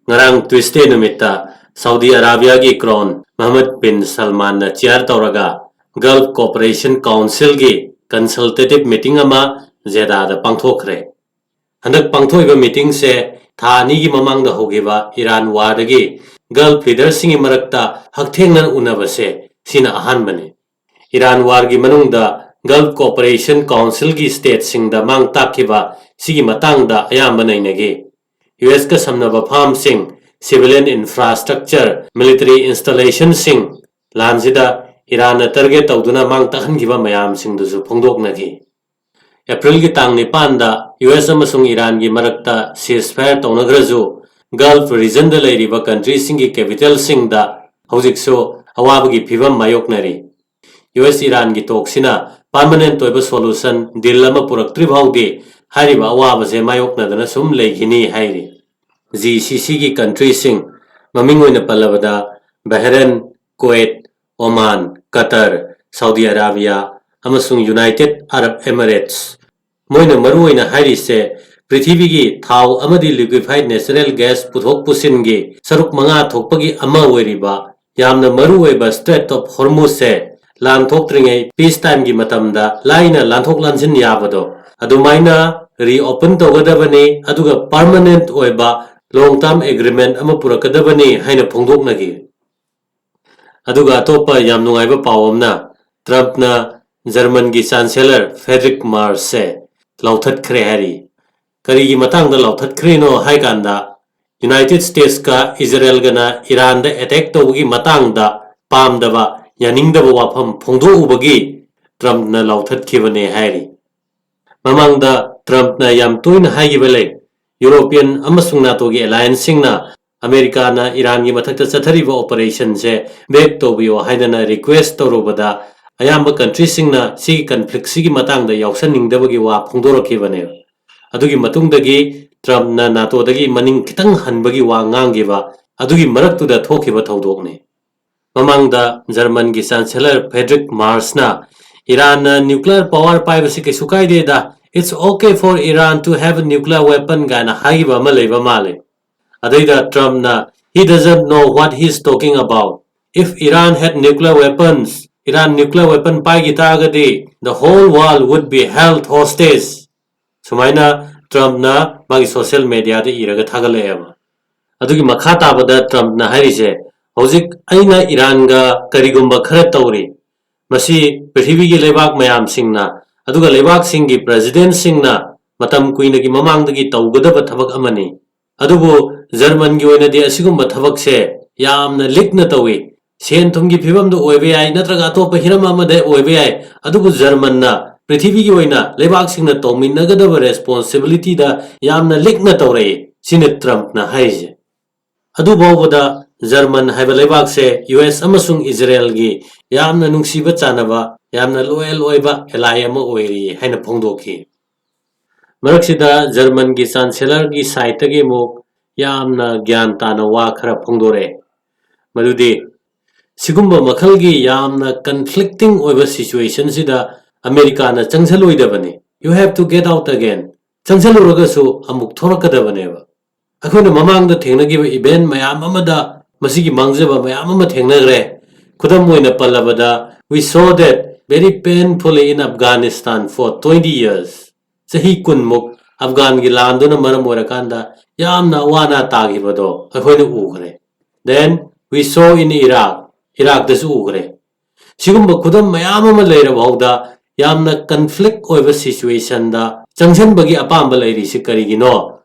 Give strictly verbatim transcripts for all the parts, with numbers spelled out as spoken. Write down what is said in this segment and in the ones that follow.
ꯉꯔꯥꯡ Tuesday ꯅꯨꯃꯤꯠꯇ Saudi ꯑꯔꯥꯕꯤꯌꯥꯒꯤ Crown ꯃꯍꯃꯗ ꯕꯤꯟ ꯁꯜꯃꯥꯟꯅ chair ꯇꯧꯔꯒ Gulf Cooperation Councilꯒꯤ consultative meeting ꯑꯃ ꯖꯦꯗꯥꯗ ꯄꯥꯡꯊꯣꯛꯈ꯭ꯔꯦ꯫ ꯍꯟꯗꯛ ꯄꯥꯡꯊꯣꯛꯏꯕ meetingꯁꯦ ꯊꯥ ꯑꯅꯤꯒꯤ ꯃꯃꯥꯡꯗ ꯍꯧꯈꯤꯕ ꯏꯔꯥꯟ warꯗꯒꯤ Gulf leaderꯁꯤꯡꯒꯤ ꯃꯔꯛꯇ ꯍꯛꯊꯦꯡꯅꯅ ꯎꯅꯕꯁꯦ ꯁꯤꯅ ꯑꯍꯥꯟꯕꯅꯤ꯫ ꯏꯔꯥꯟ warꯒꯤ ꯃꯅꯨꯡꯗ Gulf Cooperation Councilꯒꯤ stateꯁꯤꯡꯗ ꯃꯥꯡ ꯇꯥꯛꯈꯤꯕ ꯁꯤꯒꯤ ꯃꯇꯥꯡꯗ ꯑꯌꯥꯝꯕ ꯅꯩꯅꯈꯤ꯫ USꯀ ꯁꯝꯅꯕ farmꯁꯤꯡ, civilian infrastructure, military installationꯁꯤꯡ, ꯂꯥꯟꯁꯤꯗ ꯏꯔꯥꯟꯅ target ꯇꯧꯗꯨꯅ ꯃꯥꯡ ꯇꯥꯛꯍꯟꯈꯤꯕ ꯃꯌꯥꯝꯁꯤꯡꯗꯨꯁꯨ ꯐꯣꯡꯗꯣꯛꯅꯈꯤ꯫ ꯑꯦꯄ꯭ꯔꯤꯜꯒꯤ ꯇꯥꯡ ꯅꯤꯄꯥꯟꯗ US ꯑꯃꯁꯨꯡ ꯏꯔꯥꯟꯒꯤ ꯃꯔꯛꯇ ceasefire ꯇꯧꯅꯈ꯭ꯔꯁꯨ, Gulf regionꯗ ꯂꯩꯔꯤꯕ countryꯁꯤꯡꯒꯤ capitalꯁꯤꯡꯗ ꯍꯧꯖꯤꯛꯁꯨ ꯑꯋꯥꯕꯒꯤ ꯐꯤꯕꯝ ꯃꯥꯌꯣꯛꯅꯔꯤ꯫ US ꯏꯔꯥꯟꯒꯤ talkꯁꯤꯅ permanent ꯑꯣꯏꯕ solution, deal ꯑꯃ ꯄꯨꯔꯛꯇ꯭ꯔꯤ ꯐꯥꯎꯗꯤ ꯍꯥꯏꯔꯤꯕ ꯑꯋꯥꯕꯁꯦ ꯃꯥꯌꯣꯛꯅꯗꯅ ꯁꯨꯝ ꯂꯩꯈꯤꯅꯤ ꯍꯥꯏꯔꯤ꯫ GCCꯒꯤ countryꯁꯤꯡ, ꯃꯃꯤꯡ ꯑꯣꯏꯅ ꯄꯜꯂꯕꯗ Bahrain, Kuwait, Oman, Qatar, Saudi Arabia ꯑꯃꯁꯨꯡ United Arab Emirates, ꯃꯣꯏꯅ ꯃꯔꯨꯑꯣꯏꯅ ꯍꯥꯏꯔꯤꯁꯦ ꯄ꯭ꯔꯤꯊꯤꯕꯤꯒꯤ ꯊꯥꯎ ꯑꯃꯗꯤ liquefied natural gas ꯄꯨꯊꯣꯛ ꯄꯨꯁꯤꯟꯒꯤ ꯁꯔꯨꯛ ꯃꯉꯥ ꯊꯣꯛꯄꯒꯤ ꯑꯃ ꯑꯣꯏꯔꯤꯕ ꯌꯥꯝꯅ ꯃꯔꯨꯑꯣꯏꯕ Strait of Hormuzꯁꯦ ꯂꯥꯟ ꯊꯣꯛꯇ꯭ꯔꯤꯉꯩ peace timeꯒꯤ ꯃꯇꯝꯗ ꯂꯥꯏꯅ ꯂꯥꯟꯊꯣꯛ ꯂꯥꯟꯁꯤꯟ ꯌꯥꯕꯗꯣ ꯑꯗꯨꯃꯥꯏꯅ reopen ꯇꯧꯒꯗꯕꯅꯤ, ꯑꯗꯨꯒ permanent ꯑꯣꯏꯕ long term agreement ꯑꯃ ꯄꯨꯔꯛꯀꯗꯕꯅꯤ ꯍꯥꯏꯅ ꯐꯣꯡꯗꯣꯛꯅꯈꯤ꯫ ꯑꯗꯨꯒ ꯑꯇꯣꯞꯄ ꯌꯥꯝ ꯅꯨꯡꯉꯥꯏꯕ ꯄꯥꯎ ꯑꯃꯅ, Trumpꯅ Germanꯒꯤ Chancellor Friedrich Merzꯁꯦ ꯂꯥꯎꯊꯠꯈ꯭ꯔꯦ ꯍꯥꯏꯔꯤ꯫ ꯀꯔꯤꯒꯤ ꯃꯇꯥꯡꯗ ꯂꯥꯎꯊꯠꯈ꯭ꯔꯤꯅꯣ ꯍꯥꯏ ꯀꯥꯟꯗ, United Statesꯀ Israelꯒꯅ ꯏꯔꯥꯟꯗ attack ꯇꯧꯕꯒꯤ ꯃꯇꯥꯡꯗ ꯄꯥꯝꯗꯕ, ꯌꯥꯅꯤꯡꯗꯕ ꯋꯥꯐꯝ ꯐꯣꯡꯗꯣꯛꯎꯕꯒꯤ Trumpꯅ ꯂꯥꯎꯊꯠꯈꯤꯕꯅꯦ ꯍꯥꯏꯔꯤ꯫ ꯃꯃꯥꯡꯗ Trumpꯅ ꯌꯥꯝ ꯇꯣꯏꯅ ꯍꯥꯏꯈꯤꯕ ꯂꯩ, European ꯑꯃꯁꯨꯡ NATOꯒꯤ allianceꯁꯤꯡꯅ ꯑꯃꯦꯔꯤꯀꯥꯅ ꯏꯔꯥꯟꯒꯤ ꯃꯊꯛꯇ ꯆꯠꯊꯔꯤꯕ operationꯁꯦ back ꯇꯧꯕꯤꯌꯣ ꯍꯥꯏꯗꯅ request ꯇꯧꯔꯨꯕꯗ, ꯑꯌꯥꯝꯕ countryꯁꯤꯡꯅ ꯁꯤꯒꯤ conflictꯁꯤꯒꯤ ꯃꯇꯥꯡꯗ ꯌꯥꯎꯁꯟꯅꯤꯡꯗꯕꯒꯤ ꯋꯥ ꯐꯣꯡꯗꯣꯔꯛꯈꯤꯕꯅꯦꯕ꯫ ꯑꯗꯨꯒꯤ ꯃꯇꯨꯡꯗꯒꯤ Trumpꯅ NATOꯗꯒꯤ ꯃꯅꯤꯡ ꯈꯤꯇꯪ ꯍꯟꯕꯒꯤ ꯋꯥ ꯉꯥꯡꯈꯤꯕ ꯑꯗꯨꯒꯤ ꯃꯔꯛꯇꯨꯗ ꯊꯣꯛꯈꯤꯕ ꯊꯧꯗꯣꯛꯅꯤ꯫ ꯃꯃꯥꯡꯗ Germanꯒꯤ Chancellor Friedrich Merzꯅ ꯏꯔꯥꯟꯅ nuclear power ꯄꯥꯏꯕꯁꯤ ꯀꯩꯁꯨ ꯀꯥꯏꯗꯦꯗ, "It's okay for Iran to have a nuclear weapon" ꯀꯥꯏꯅ ꯍꯥꯏꯈꯤꯕ ꯑꯃ ꯂꯩꯕ ꯃꯥꯜꯂꯦ꯫ ꯑꯗꯩꯗ ꯇ꯭ꯔꯝꯞꯅ, "He doesn't know what he's talking about. If Iran had nuclear weapons, Iran nuclear weapon ꯄꯥꯏꯈꯤ ꯇꯥꯔꯒꯗꯤ, the whole world would be held hostage." ꯁꯨꯃꯥꯏꯅ ꯇ꯭ꯔꯝꯞꯅ ꯃꯥꯒꯤ social mediaꯗ ꯏꯔꯒ ꯊꯥꯒꯠꯂꯛꯑꯦꯕ꯫ ꯑꯗꯨꯒꯤ ꯃꯈꯥ ꯇꯥꯕꯗ ꯇ꯭ꯔꯝꯞꯅ ꯍꯥꯏꯔꯤꯁꯦ, "ꯍꯧꯖꯤꯛ ꯑꯩꯅ ꯏꯔꯥꯟꯒ ꯀꯔꯤꯒꯨꯝꯕ ꯈꯔ ꯇꯧꯔꯤ, ꯃꯁꯤ ꯄ꯭ꯔꯤꯊꯤꯕꯤꯒꯤ ꯂꯩꯕꯥꯛ ꯃꯌꯥꯝꯁꯤꯡꯅ, ꯑꯗꯨꯒ ꯂꯩꯕꯥꯛꯁꯤꯡꯒꯤ presidentꯁꯤꯡꯅ ꯃꯇꯝ ꯀꯨꯏꯅꯒꯤ ꯃꯃꯥꯡꯗꯒꯤ ꯇꯧꯒꯗꯕ ꯊꯕꯛ ꯑꯃꯅꯤ꯫ ꯑꯗꯨꯕꯨ ꯖꯔꯃꯟꯒꯤ ꯑꯣꯏꯅꯗꯤ ꯑꯁꯤꯒꯨꯝꯕ ꯊꯕꯛꯁꯦ ꯌꯥꯝꯅ ꯂꯤꯛꯅ ꯇꯧꯏ꯫ ꯁꯦꯟ ꯊꯨꯝꯒꯤ ꯐꯤꯕꯝꯗ ꯑꯣꯏꯕ ꯌꯥꯏ, ꯅꯠꯇ꯭ꯔꯒ ꯑꯇꯣꯞꯄ ꯍꯤꯔꯝ ꯑꯃꯗ ꯑꯣꯏꯕ ꯌꯥꯏ, ꯑꯗꯨꯕꯨ ꯖꯔꯃꯟꯅ ꯄ꯭ꯔꯤꯊꯤꯕꯤꯒꯤ ꯑꯣꯏꯅ ꯂꯩꯕꯥꯛꯁꯤꯡꯅ ꯇꯧꯃꯤꯟꯅꯒꯗꯕ responsibilityꯗ ꯌꯥꯝꯅ ꯂꯤꯛꯅ ꯇꯧꯔꯛꯏ", ꯁꯤꯅꯤ ꯇ꯭ꯔꯝꯞꯅ ꯍꯥꯏꯔꯤꯁꯦ꯫ ꯑꯗꯨꯐꯥꯎꯕꯗ ꯖꯔꯃꯟ ꯍꯥꯏꯕ ꯂꯩꯕꯥꯛꯁꯦ ꯌꯨ ꯑꯦꯁ ꯑꯃꯁꯨꯡ ꯏꯖꯔꯦꯜꯒꯤ ꯌꯥꯝꯅ ꯅꯨꯡꯁꯤꯕ ꯆꯥꯟꯅꯕ, ꯌꯥꯝꯅ loyal ꯑꯣꯏꯕ ally ꯑꯃ ꯑꯣꯏꯔꯤ ꯍꯥꯏꯅ ꯐꯣꯡꯗꯣꯛꯈꯤ꯫ ꯃꯔꯛꯁꯤꯗ ꯖꯔꯃꯟꯒꯤ chancellorꯒꯤ sideꯇꯒꯤ ꯑꯃꯨꯛ ꯌꯥꯝꯅ ꯒ꯭ꯌꯥꯟ ꯇꯥꯅ ꯋꯥ ꯈꯔ ꯐꯣꯡꯗꯣꯔꯛꯑꯦ, ꯃꯗꯨꯗꯤ ꯁꯤꯒꯨꯝꯕ ꯃꯈꯜꯒꯤ ꯌꯥꯝꯅ conflicting ꯑꯣꯏꯕ situationꯁꯤꯗ ꯑꯃꯦꯔꯤꯀꯥꯅ ꯆꯪꯁꯜꯂꯣꯏꯗꯕꯅꯤ꯫ "You have to get out again." ꯆꯪꯁꯜꯂꯨꯔꯒꯁꯨ ꯑꯃꯨꯛ ꯊꯣꯔꯛꯀꯗꯕꯅꯦꯕ꯫ ꯑꯩꯈꯣꯏꯅ ꯃꯃꯥꯡꯗ ꯊꯦꯡꯅꯈꯤꯕ event ꯃꯌꯥꯝ ꯑꯃꯗ ꯃꯁꯤꯒꯤ ꯃꯥꯡꯖꯕ ꯃꯌꯥꯝ ꯑꯃ ꯊꯦꯡꯅꯈ꯭ꯔꯦ꯫ ꯈꯨꯗꯝ ꯑꯣꯏꯅ ꯄꯜꯂꯕꯗ, we saw that very painfully in Afghanistan for twenty years. ꯆꯍꯤ ꯀꯨꯟꯃꯨꯛ ꯑꯐꯒꯥꯟꯒꯤ ꯂꯥꯟꯗꯨꯅ ꯃꯔꯝ ꯑꯣꯏꯔꯀꯥꯟꯗ ꯌꯥꯝꯅ ꯑꯋꯥ ꯑꯅꯥ ꯇꯥꯈꯤꯕꯗꯣ ꯑꯩꯈꯣꯏꯅ ꯎꯈ꯭ꯔꯦ꯫ Then we saw in Iraq, ꯏꯔꯥꯛꯇꯁꯨ ꯎꯈ꯭ꯔꯦ꯫ ꯁꯤꯒꯨꯝꯕ ꯈꯨꯗꯝ ꯃꯌꯥꯝ ꯑꯃ ꯂꯩꯔꯕ ꯐꯥꯎꯗ ꯌꯥꯝꯅ conflict ꯑꯣꯏꯕ situationꯗ ꯆꯪꯁꯤꯟꯕꯒꯤ ꯑꯄꯥꯝꯕ ꯂꯩꯔꯤꯁꯤ ꯀꯔꯤꯒꯤꯅꯣ?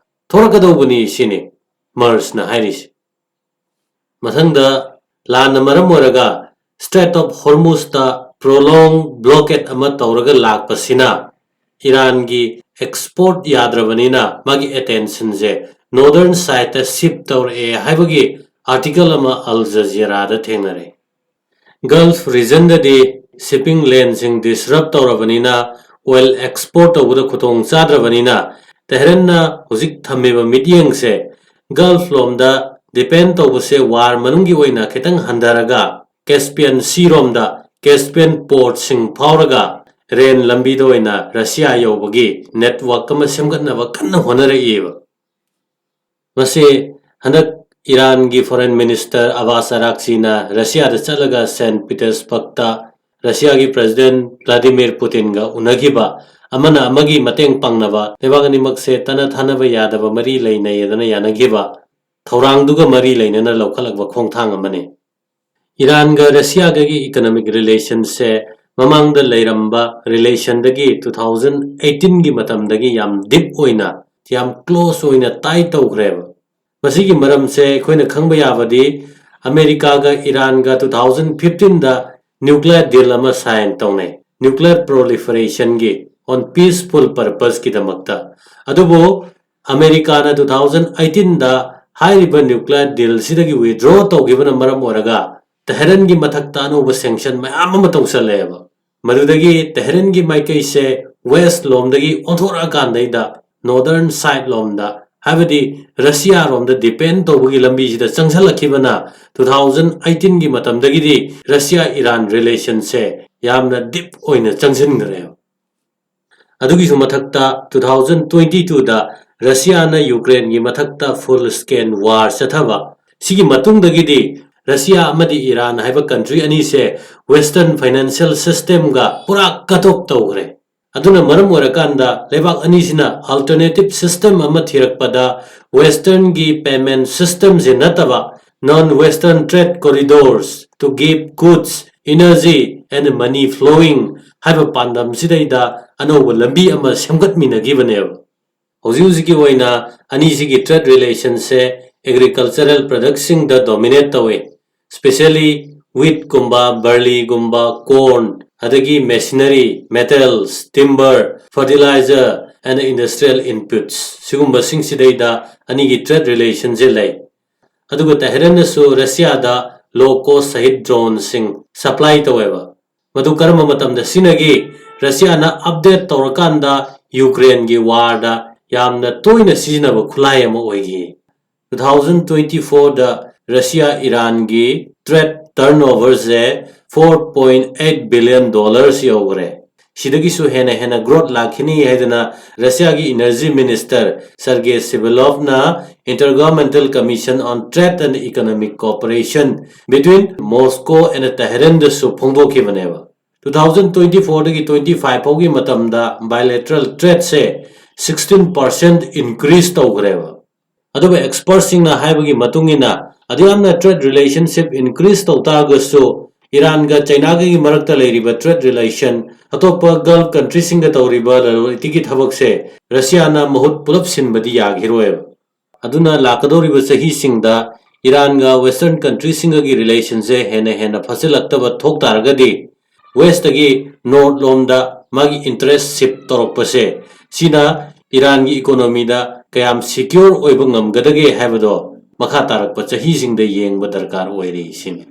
ꯊꯣꯔꯛꯀꯗꯧꯕꯅꯤ ꯁꯤꯅꯤ ꯃꯔꯁꯅ ꯍꯥꯏꯔꯤꯁꯤ꯫ ꯃꯊꯪꯗ, ꯂꯥꯟꯅ ꯃꯔꯝ ꯑꯣꯏꯔꯒ Strait of Hormuzꯇ prolonged blockade ꯑꯃ ꯇꯧꯔꯒ ꯂꯥꯛꯄꯁꯤꯅ ꯏꯔꯥꯟꯒꯤ export ꯌꯥꯗ꯭ꯔꯕꯅꯤꯅ ꯃꯥꯒꯤ attentionꯁꯦ northern sideꯇ shift ꯇꯧꯔꯛꯑꯦ ꯍꯥꯏꯕꯒꯤ article ꯑꯃ Al Jazeeraꯗ ꯊꯦꯡꯅꯔꯦ꯫ Gulf regionꯗꯗꯤ shipping laneꯁꯤꯡ disrupt ꯇꯧꯔꯕꯅꯤꯅ oil export ꯇꯧꯕꯗ ꯈꯨꯗꯣꯡ ꯆꯥꯗ꯭ꯔꯕꯅꯤꯅ ꯇꯦꯍꯔꯥꯟꯅ ꯍꯧꯖꯤꯛ ꯊꯝꯃꯤꯕ ꯃꯤꯠꯌꯦꯡꯁꯦ Gulf ꯂꯣꯝꯗ depend ꯇꯧꯕꯁꯦ war ꯃꯅꯨꯡꯒꯤ ꯑꯣꯏꯅ ꯈꯤꯇꯪ ꯍꯟꯊꯔꯒ Caspian Sea ꯔꯣꯝꯗ Caspian portꯁꯤꯡ ꯐꯥꯎꯔꯒ rail ꯂꯝꯕꯤꯗ ꯑꯣꯏꯅ ꯔꯁꯤꯌꯥ ꯌꯧꯕꯒꯤ network ꯑꯃ ꯁꯦꯝꯒꯠꯅꯕ ꯀꯟꯅ ꯍꯣꯠꯅꯔꯛꯏꯕ꯫ ꯃꯁꯤ ꯍꯟꯗꯛ ꯏꯔꯥꯟꯒꯤ Foreign Minister Abbas Araghchina ꯔꯁꯤꯌꯥꯗ ꯆꯠꯂꯒ ꯁꯦꯟ ꯄꯤꯇꯔꯁꯕꯔꯒꯇ ꯔꯁꯤꯌꯥꯒꯤ President Vladimir Putinꯒ ꯎꯅꯈꯤꯕ, ꯑꯃꯅ ꯑꯃꯒꯤ ꯃꯇꯦꯡ ꯄꯥꯡꯅꯕ, ꯂꯩꯕꯥꯛ ꯑꯅꯤꯃꯛꯁꯦ ꯇꯠꯅ ꯊꯥꯅꯕ ꯌꯥꯗꯕ ꯃꯔꯤ ꯂꯩꯅꯩ ꯍꯥꯏꯗꯅ ꯌꯥꯅꯈꯤꯕ ꯊꯧꯔꯥꯡꯗꯨꯒ ꯃꯔꯤ ꯂꯩꯅꯅ ꯂꯧꯈꯠꯂꯛꯄ ꯈꯣꯡꯊꯥꯡ ꯑꯃꯅꯤ꯫ ꯏꯔꯥꯟꯒ ꯔꯁꯤꯌꯥꯒꯒꯤ economic relationꯁꯦ ꯃꯃꯥꯡꯗ ꯂꯩꯔꯝꯕ relationꯗꯒꯤ two thousand eighteenꯒꯤ ꯃꯇꯝꯗꯒꯤ ꯌꯥꯝ deep ꯑꯣꯏꯅ, ꯌꯥꯝ close ꯑꯣꯏꯅ tie ꯇꯧꯈ꯭ꯔꯦꯕ꯫ ꯃꯁꯤꯒꯤ ꯃꯔꯝꯁꯦ ꯑꯩꯈꯣꯏꯅ ꯈꯪꯕ ꯌꯥꯕꯗꯤ, ꯑꯃꯦꯔꯤꯀꯥꯒ ꯏꯔꯥꯟꯒ two thousand fifteenꯗ nuclear deal ꯑꯃ sign ꯇꯧꯅꯩ, nuclear proliferationꯒꯤ, on peaceful purposeꯀꯤꯗꯃꯛꯇ꯫ ꯑꯗꯨꯕꯨ ꯑꯃꯦꯔꯤꯀꯥꯅ two thousand eighteenꯗ ꯍꯥꯏꯔꯤꯕ nuclear dealꯁꯤꯗꯒꯤ withdraw ꯇꯧꯈꯤꯕꯅ ꯃꯔꯝ ꯑꯣꯏꯔꯒ ꯇꯦꯍꯔꯥꯟꯒꯤ ꯃꯊꯛꯇ ꯑꯅꯧꯕ sanction ꯃꯌꯥꯝ ꯑꯃ ꯇꯧꯁꯜꯂꯛꯑꯦꯕ꯫ ꯃꯗꯨꯗꯒꯤ ꯇꯦꯍꯔꯥꯟꯒꯤ ꯃꯥꯏꯀꯩꯁꯦ west ꯂꯣꯝꯗꯒꯤ ꯑꯣꯟꯊꯣꯔꯛꯑꯀꯥꯟꯗꯩꯗ northern side ꯂꯣꯝꯗ, ꯍꯥꯏꯕꯗꯤ ꯔꯁꯤꯌꯥ ꯔꯣꯝꯗ depend ꯇꯧꯕꯒꯤ ꯂꯝꯕꯤꯁꯤꯗ ꯆꯪꯁꯜꯂꯛꯈꯤꯕꯅ two thousand eighteenꯒꯤ ꯃꯇꯝꯗꯒꯤꯗꯤ ꯔꯁꯤꯌꯥ ꯏꯔꯥꯟ relationꯁꯦ ꯌꯥꯝꯅ deep ꯑꯣꯏꯅ ꯆꯪꯁꯤꯟꯈ꯭ꯔꯦꯕ꯫ ꯑꯗꯨꯒꯤꯁꯨ ꯃꯊꯛꯇ two thousand twenty twoꯗ ꯔꯁꯤꯌꯥꯅ ꯌꯨꯀ꯭ꯔꯦꯟꯒꯤ ꯃꯊꯛꯇ full scale war ꯆꯠꯊꯕ, ꯁꯤꯒꯤ ꯃꯇꯨꯡꯗꯒꯤꯗꯤ ꯔꯁꯤꯌꯥ ꯑꯃꯗꯤ ꯏꯔꯥꯟ ꯍꯥꯏꯕ country ꯑꯅꯤꯁꯦ western financial systemꯒ ꯄꯨꯔꯥ cut off ꯇꯧꯈ꯭ꯔꯦ꯫ ꯑꯗꯨꯅ ꯃꯔꯝ ꯑꯣꯏꯔꯀꯥꯟꯗ ꯂꯩꯕꯥꯛ ꯑꯅꯤꯁꯤꯅ alternative system ꯑꯃ ꯊꯤꯔꯛꯄꯗ westernꯒꯤ payment systemꯁꯦ ꯅꯠꯇꯕ non western trade corridors to give goods, energy and money flowing ꯍꯥꯏꯕ ꯄꯥꯟꯗꯝꯁꯤꯗꯩꯗ ꯑꯅꯧꯕ ꯂꯝꯕꯤ ꯑꯃ ꯁꯦꯝꯒꯠꯃꯤꯟꯅꯈꯤꯕꯅꯦꯕ꯫ ꯍꯧꯖꯤꯛ ꯍꯧꯖꯤꯛꯀꯤ ꯑꯣꯏꯅ ꯑꯅꯤꯁꯤꯒꯤ trade relationꯁꯦ agricultural productꯁꯤꯡꯗ dominate ꯇꯧꯋꯦ, specially wheatꯀꯨꯝꯕ, barleyꯒꯨꯝꯕ, corn, ꯑꯗꯒꯤ machinery, metals, timber, fertilizer and industrial inputs, ꯁꯤꯒꯨꯝꯕꯁꯤꯡꯁꯤꯗꯩꯗ ꯑꯅꯤꯒꯤ trade relationꯁꯦ ꯂꯩ꯫ ꯑꯗꯨꯒ ꯇꯦꯍꯔꯥꯟꯅꯁꯨ ꯔꯁꯤꯌꯥꯗ low cost Shahed droneꯁꯤꯡ supply ꯇꯧꯋꯦꯕ꯫ ꯃꯗꯨ ꯀꯔꯝꯕ ꯃꯇꯝꯗ ꯁꯤꯖꯤꯟꯅꯈꯤ? ꯔꯁꯤꯌꯥꯅ update ꯇꯧꯔꯀꯥꯟꯗ ꯌꯨꯀ꯭ꯔꯦꯟꯒꯤ warꯗ ꯌꯥꯝꯅ ꯇꯣꯏꯅ ꯁꯤꯖꯤꯟꯅꯕ ꯈꯨꯠꯂꯥꯏ ꯑꯃ ꯑꯣꯏꯈꯤ꯫ Two thousand twenty fourꯗ ꯔꯁꯤꯌꯥ ꯏꯔꯥꯟꯒꯤ trade turnoverꯁꯦ four point eight billion dollars ꯌꯧꯈ꯭ꯔꯦ꯫ ꯁꯤꯗꯒꯤꯁꯨ ꯍꯦꯟꯅ ꯍꯦꯟꯅ growth ꯂꯥꯛꯈꯤꯅꯤ ꯍꯥꯏꯗꯅ ꯔꯁꯤꯌꯥꯒꯤ Energy Minister Sergei Sivilovꯅ Intergovernmental Commission on Trade and Economic Cooperation between Moscow and Tehranꯗꯁꯨ ꯐꯣꯡꯗꯣꯛꯈꯤꯕꯅꯦꯕ꯫ Two thousand twenty fourꯗꯒꯤ twenty five ꯐꯥꯎꯒꯤ ꯃꯇꯝꯗ bilateral tradeꯁꯦ sixteen percent increase ꯇꯧꯈ꯭ꯔꯦꯕ꯫ ꯑꯗꯨꯕꯨ expertꯁꯤꯡꯅ ꯍꯥꯏꯕꯒꯤ ꯃꯇꯨꯡ ꯏꯟꯅ ꯑꯗꯨ ꯌꯥꯝꯅ trade relationship increase ꯇꯧ ꯇꯥꯔꯒꯁꯨ ꯏꯔꯥꯟꯒ ꯆꯩꯅꯥꯒꯒꯤ ꯃꯔꯛꯇ ꯂꯩꯔꯤꯕ trade relation ꯑꯇꯣꯞꯄ Gulf countryꯁꯤꯡꯒ ꯇꯧꯔꯤꯕ ꯂꯂꯣꯟ ꯏꯇꯤꯛꯀꯤ ꯊꯕꯛꯁꯦ ꯔꯁꯤꯌꯥꯅ ꯃꯍꯨꯠ ꯄꯨꯂꯞ ꯁꯤꯟꯕꯗꯤ ꯌꯥꯈꯤꯔꯣꯏꯕ꯫ ꯑꯗꯨꯅ ꯂꯥꯛꯀꯗꯧꯔꯤꯕ ꯆꯍꯤꯁꯤꯡꯗ ꯏꯔꯥꯟꯒ Western countryꯁꯤꯡꯒꯒꯤ relationꯁꯦ ꯍꯦꯟꯅ ꯍꯦꯟꯅ ꯐꯆꯜꯂꯛꯇꯕ ꯊꯣꯛ ꯇꯥꯔꯒꯗꯤ Westꯇꯒꯤ North ꯂꯣꯝꯗ ꯃꯥꯒꯤ interest shift ꯇꯧꯔꯛꯄꯁꯦ ꯁꯤꯅ ꯏꯔꯥꯟꯒꯤ economyꯗ ꯀꯌꯥꯝ secure ꯑꯣꯏꯕ ꯉꯝꯒꯗꯒꯦ ꯍꯥꯏꯕꯗꯣ ꯃꯈꯥ ꯇꯥꯔꯛꯄ ꯆꯍꯤꯁꯤꯡꯗ ꯌꯦꯡꯕ ꯗꯔꯀꯥꯔ ꯑꯣꯏꯔꯤ ꯁꯤꯅꯤ꯫